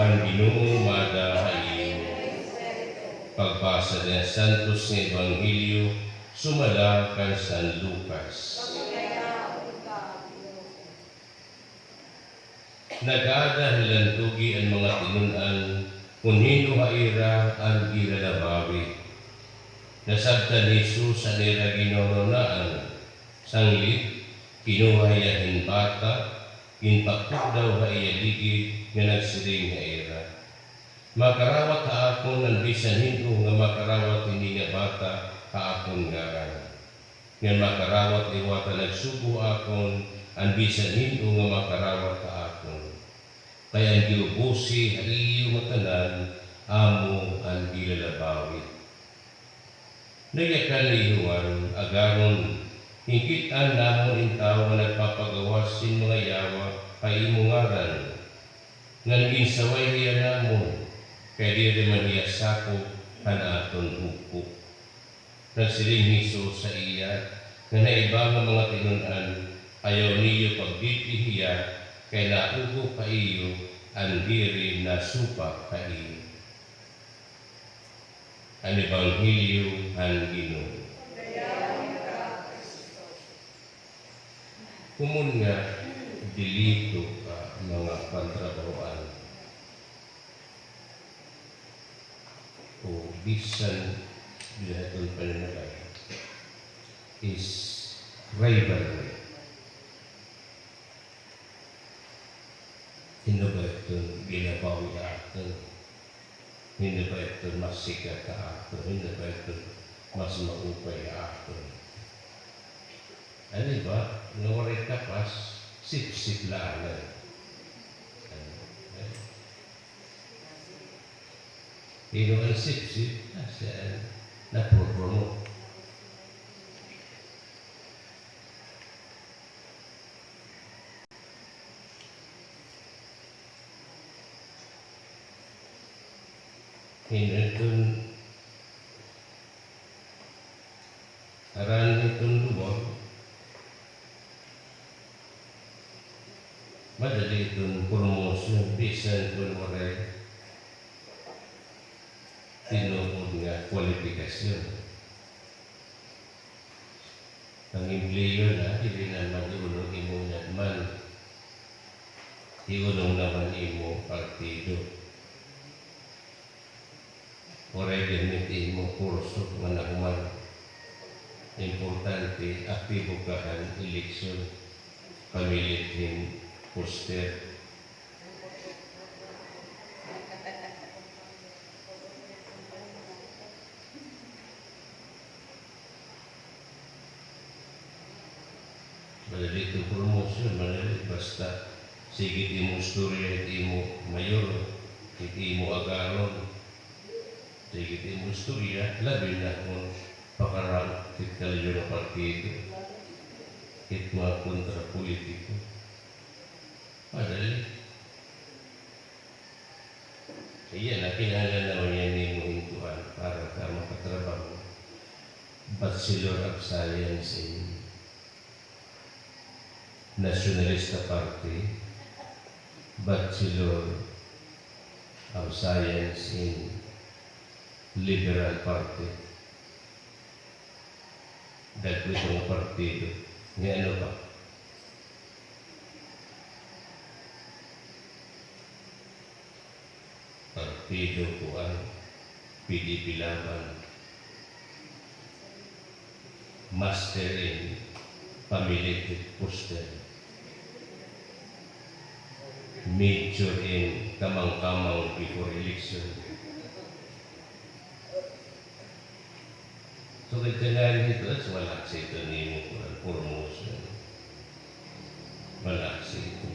Ang Ginoo maada iyo. Pagbasa ng Santos nga Ebanghelyo sumala kan San Lucas. Nagada hilantugi ang mga tinun-an kung hino haira ang gilalabawi. Nasabtan ni Jesus sa nila ginononaan. Sanglit, kinuha iya hin bata, ginpakugdaw ha iya ligid nga nagsiring haira: "Makarawat ha akon ang bisan hino nga makarawat ini nga bata ha akon ngaran. Ngan makarawat liwata nagsugo akon ang bisan hino nga makarawat ha akon. Kay ang giubusi ha iyo nga tanan amo ang gilalabawi." Nagyakal ni Juan, "Agaron, hinkit-an namon in tao nga nagpapagawas sin mga yawa kay imo ngaran. Ngan ginsaway hiya namon, kay diri man hiya sakop han aton hugpo." Nagsiling Jesus sa iya, nga naiba nga mga tinun-an, "Ayaw niyo pagditi hiya, kay naugo ka iyo ang diri nasupa ka iyo." Ang Ebanghelyo han Ginoo. Kumun nga dilito ka mga pantrabahoan o bisan bilaton pananabay is rivalry. Hindi ba ito ginabawi aton? Hindi ba ito mas sikat aton? Hindi ba ito mas maupay aton? Ano ba? Nga waray kapas, sip-sip laanan. Ano? Eh? Hino ang sip-sip, siya na-promote. Hino itong aran itong luwag, madali itong promotion, bisan kung waray tinuod nga kwalifikasyon. Ang empleyo na, hindi naman iulong imo man, iulong naman imo partido. Waray gamit imo kurso nga nahuman. Importante, aktibo ka han eleksyon, pamilit hin poster. Madali itong promotion, madali. Basta sigit imo istorya, it imo mayor, it imo agaron. Sigit imo istorya, labi na kung pakarang it kalayo ng partido, it mga kontrapolitiko. Madali. Kaya na, kinahanglan naman yan ni mo hintuan para ka makatrabaho. Bachelor of Science in Nationalista Party, Bachelor of Science in Liberal Party. Dagko itong partido. Nga ano pa? Partido ko ang PDP Laban. Master in Pamilitit Poster. Major in kamang-kamang before election. So, kaya ito, at wala sa ito ni mo promotion. Wala sa ito.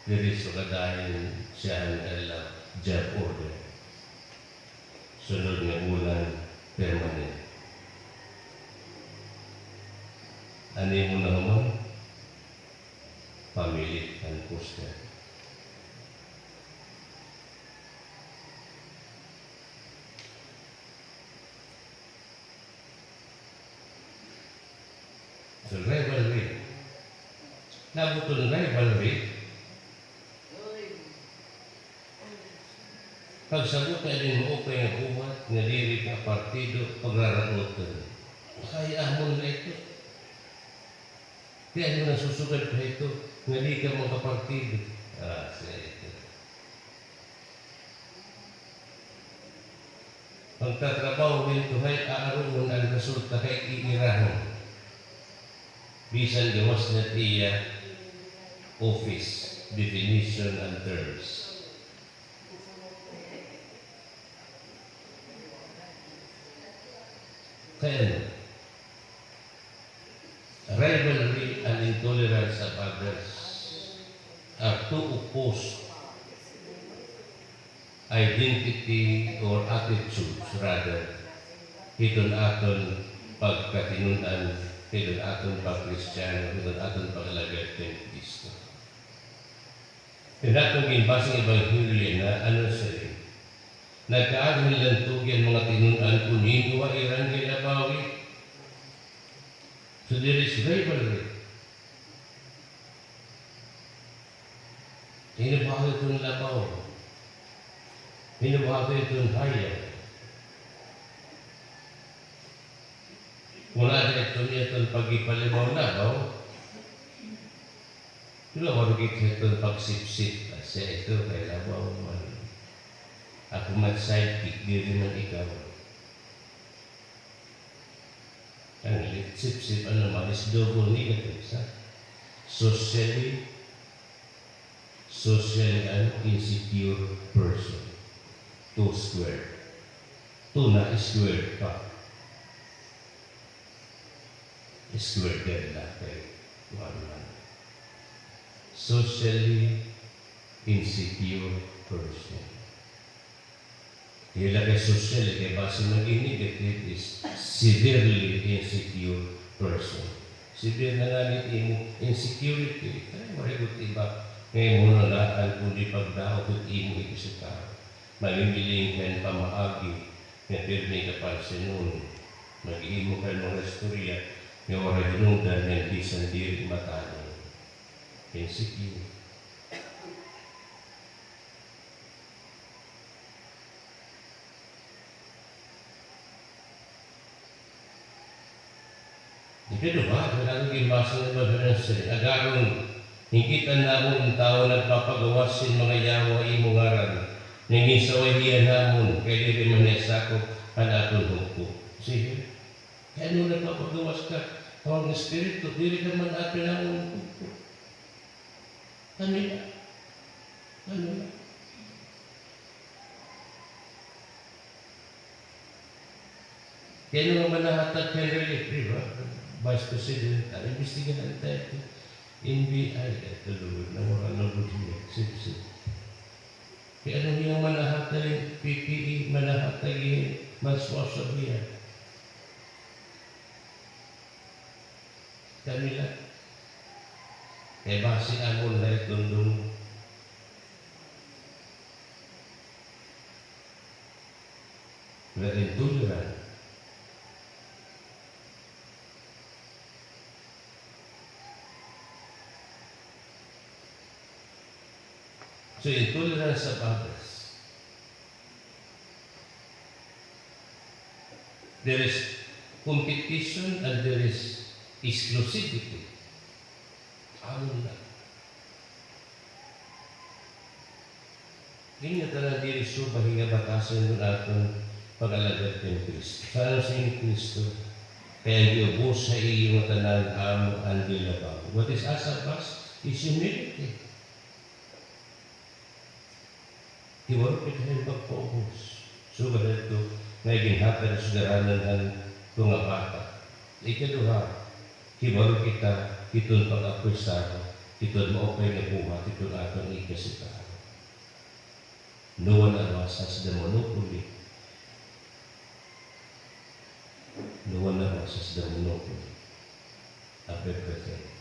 Diri so kadayon siya ang ala job order. Sunod nga bulan, permanent. Ano mo na naman? Pamilit and poster. So rivalry. Nabuton rivalry. Pagsabot na din mo okay nga buhat, nga diri ka partido, pagraraotan. Kaya amon na ito. Kaya mo nasusugad pa ito, nga di ka mga partido. Ah, siya ito. Pagtatrabaho nito ay aaroon ang resulta kay iirahon. Bisan gawas na tiya office, definition and terms. Kaya ano? Rivalry and intolerance of others are two opposed identity or attitudes rather. Hiton aton pagkatinunan, hiton aton pagkristyano, hiton aton pag-alagad kay Kristo. Pinatong ginbasing Ebanghelyo na ano siya rin. Nagkaagin lang tugyan mga tinunan kunin wa iran gilabawi. So there is rivalry. Hinabawi itong labaw. Hinabawi itong haya. Kung nada itong itong pagipalibaw labaw, pero marugit itong pagsipsip. Kasi ito kay labaw man. Ako mag-sidekick, di rin man ikaw. Ang sip-sip, ano man, is double negative, sa? Socially, socially an insecure person. 2 squared. 2 na squared pa. Squared din na kay 1 man. Socially insecure person. Hila kay social, kay base maging negative is severely insecure person. Severe na nga ni imo insecurity. Kaya marigot iba. Ngayon mo na laan kung di pagdaog at imo ito sa tao. Mamimiling kayo pamaagi nga pirmi ka pansinon. Mag-iimo kayo mga istorya nga wala hinungdan nga bisan diri matalo. Insecure. Ikaduha, kailangan gimasa ng mga agarong hinggitan namon ang tao nagpapagawasin mga yawa imong ngaran. Nanging sawahiyan namon, kay diri man niya sakop ang atong hugpo. Sige, kaya nung nagpapagawas ka, ang espiritu, diri ka man ato namon hugpo. Kanila. Kanila. Kaya nung manahatag kay relief, di ba? Vice President, ang imbestigahan tayo, NBI, at tulungan na wala ng budiya, sip-sip. Kaya ano niyang manahatag PPE, manahatag yung maswasab niya. Kanila. Kaya base amon na itundong na intolerant. So, intolerance of others. There is competition and there is exclusivity. Amon na. Hindi na talaga diri suba hinga batasan ng atong pag-alagad ng Kristo. Sana sa inyo Kristo, kaya giubos sa iyong tanan amo ang gilabaw. What is us of us is humility. Hiwaro kita yung pagpaubos. Suga dito, nga ginhatag sa sugaranan ang mga bata. Ikaduha, hiwaro kita, itong pag-apresado, itong maupay na buhat, itong atong ikasitaro. No one of us has the monopoly. No one of us has the monopoly of everything.